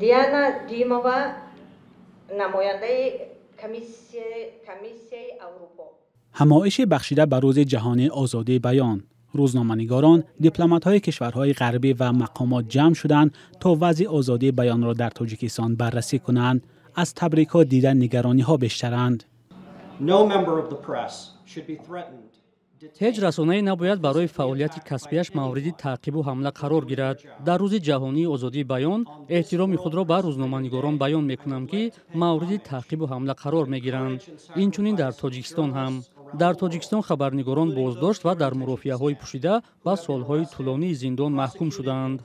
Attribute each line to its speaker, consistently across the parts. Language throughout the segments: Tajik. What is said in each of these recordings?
Speaker 1: Диана Димова, намояндаи Комиссияи Аврупо.
Speaker 2: Ҳамоише бахшида ба Рӯзи ҷаҳонии озодии баён. Рӯзноманигорон, дипломатҳои кишварҳои ғарбӣ ва мақомот ҷамъ шуданд, то вазъи озодии баёнро дар Тоҷикистон баррасӣ кунанд. Аз табрикот дида нигарониҳо бештаранд.
Speaker 3: Ҳеҷ расонае набояд барои фаъолияти касбияш мавриди таъқибу ҳамла қарор гирад. Дар Рӯзи ҷаҳонии озодии баён эҳтироми худро ба рӯзноманигорон баён мекунам, ки мавриди таъқибу ҳамла қарор мегиранд, инчунин дар Тоҷикистон ҳам. Дар Тоҷикистон хабарнигорон боздошт ва дар мурофиаҳои пӯшида ба солҳои тӯлонии зиндон маҳкум шуданд.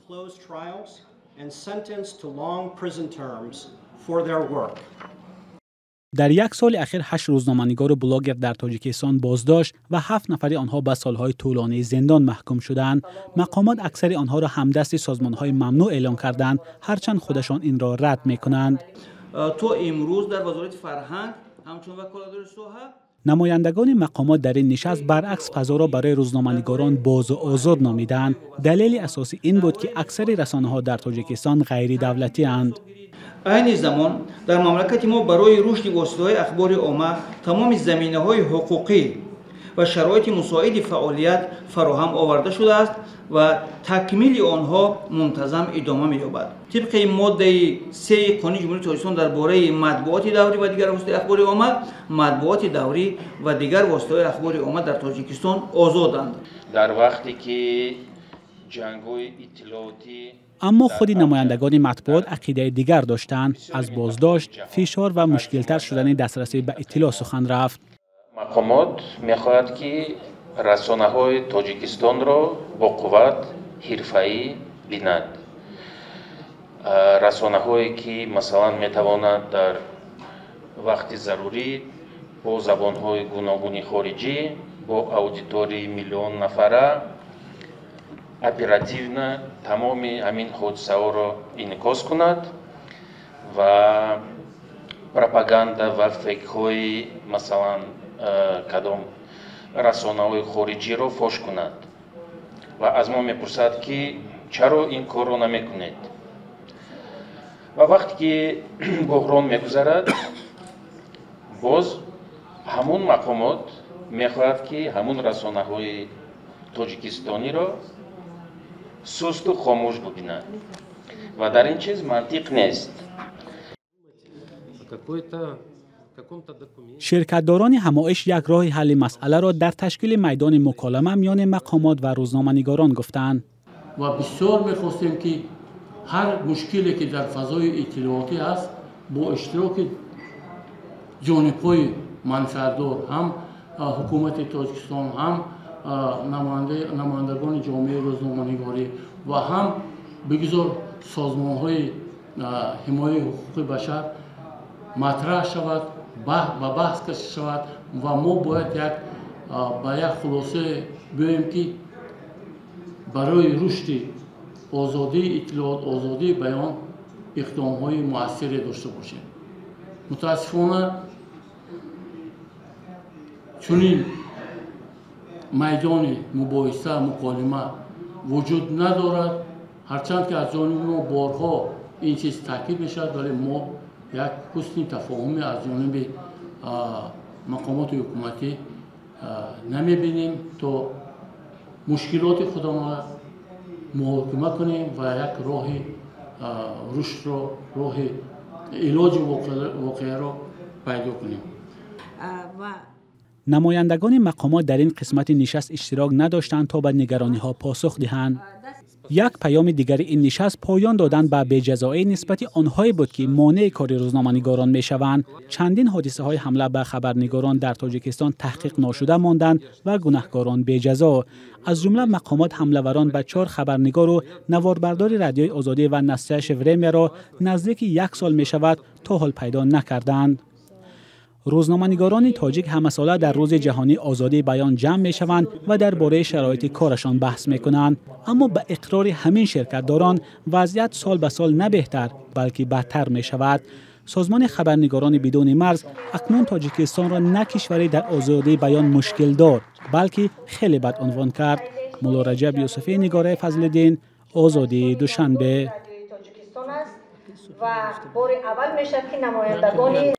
Speaker 2: Дар як соли ахир 8 рӯзноманигору блогер дар Тоҷикистон боздошт ва 7 нафари онҳо ба солҳои тӯлонии зиндон маҳкум шуданд. Мақомот аксари онҳоро ҳамдасти созмонҳои мамнӯъ эълон карданд, ҳарчанд худашон инро рад мекунанд.
Speaker 4: То имрӯз дар Вазорати фарҳанг ҳамчун ваколатдори соҳа.
Speaker 2: Намояндагони мақомот дар ин нишаст баръакс фазоро барои рӯзноманигорон бозу озод номиданд. Далели асосӣ ин буд, ки аксари расонаҳо дар Тоҷикистон ғайридавлатианд.
Speaker 4: Айни замон дар мамлакати мо барои рушди воситаҳои ахбори омма тамоми заминаҳои ҳуқуқӣ ва шароити мусоиди фаъолият фароҳам оварда шудааст ва такмили онҳо мунтазам идома меёбад. Тибқи моддаи 3 Қонуни Ҷумҳурии Тоҷикистон дар бораи матбуоти даврӣ ва дигар воситаҳои ахбори омма, матбуоти даврӣ ва дигар воситаҳои ахбори омма дар Тоҷикистон озоданд.
Speaker 5: Дар вақте ки ҷангҳои иттилоотӣ.
Speaker 2: Аммо худи намояндагони матбуот ақидаи дигар доштанд. Аз боздошт, фишор ва мушкилтар шудани дастрасӣ ба иттилоъ сухан рафт.
Speaker 5: Мақомот мехоҳад, ки расонаҳои Тоҷикистонро бо қувват, ҳирфаӣ бинад. Расонаҳое ки, масалан, метавонад дар вақти зарурӣ бо забонҳои гуногуни хориҷӣ, бо аудиторияи миллион нафара оперативно тамоми ҳамин ҳодисаҳоро инъикос кунад ва пропаганда ва фейкҳои, масалан, кадом расонаҳои хориҷиро фош кунад. Ва аз мо мепурсад, ки чаро ин корро намекунед. Ва вақте ки буҳрон мегузарад, боз ҳамун мақомот мехоҳад, ки ҳамун расонаҳои тоҷикистониро сусту хомӯш бубинад. Ва дар ин чиз мантиқ нест.
Speaker 2: Ширкатдорони ҳамоиш як роҳи ҳалли масъаларо дар ташкили майдони муколама миёни мақомот ва рӯзноманигорон гуфтанд.
Speaker 6: Ва бисёр мехостем, ки ҳар мушкиле, ки дар фазои иттилоотӣ аст, бо иштироки ҷонибҳои манфиатдор, ҳам ҳукумати Тоҷикистон, ҳам намояндагони ҷомеаи рӯзноманигорӣ ва ҳам бигзор созмонҳои ҳимояи ҳуқуқи башар матраҳ шавад, ба баҳс кашида шавад ва мо бояд ба як хулоса биёем, ки барои рушди озодии иттилоот, озодии баён иқдомҳои муассире дошта бошем. Мутаассифона, чунин майдони мубоҳиса, муколима вуҷуд надорад. Ҳарчанд ки аз ҷониби мо борҳо ин чиз таъкид мешавад, вале мо як ҳусни тафоҳуме аз ҷониби мақомоти ҳукуматӣ намебинем, то мушкилоти худамонро муҳокима кунем ва як роҳи рушдро, роҳи илоҷи воқеаро пайдо кунем.
Speaker 2: Намояндагони мақомот дар ин қисмати нишаст иштирок надоштанд, то ба нигарониҳо посух диҳанд. Як паёми дигари ин нишаст поён додан ба беҷазоӣ нисбати онҳое буд, ки монеи кори рӯзноманигорон мешаванд. Чандин ҳодисаҳои ҳамла ба хабарнигорон дар Тоҷикистон таҳқиқ ношуда монданд ва гунаҳкорон беҷазо. Аз ҷумла мақомот ҳамлаварон ба 4 хабарнигору наворбардори Радиои Озодӣ ва Настоящее Времяро наздики 1 сол мешавад то ҳол пайдо накарданд. Рӯзноманигорони тоҷик ҳамасола дар Рӯзи ҷаҳонии озодии баён ҷамъ мешаванд ва дар бораи шароити корашон баҳс мекунанд. Аммо ба иқрори ҳамин ширкатдорон вазъият сол ба сол на беҳтар, балки бадтар мешавад. Созмони хабарнигорони бидуни марз акнун Тоҷикистонро на кишваре дар озодии баён мушкилдор, балки хеле бад унвон кард. Мулло Раҷаб Юсуфӣ, Нигораи Фазлиддин, Озодӣ, Душанбе.
Speaker 1: Ва бори аввал мешавад, ки намояндагони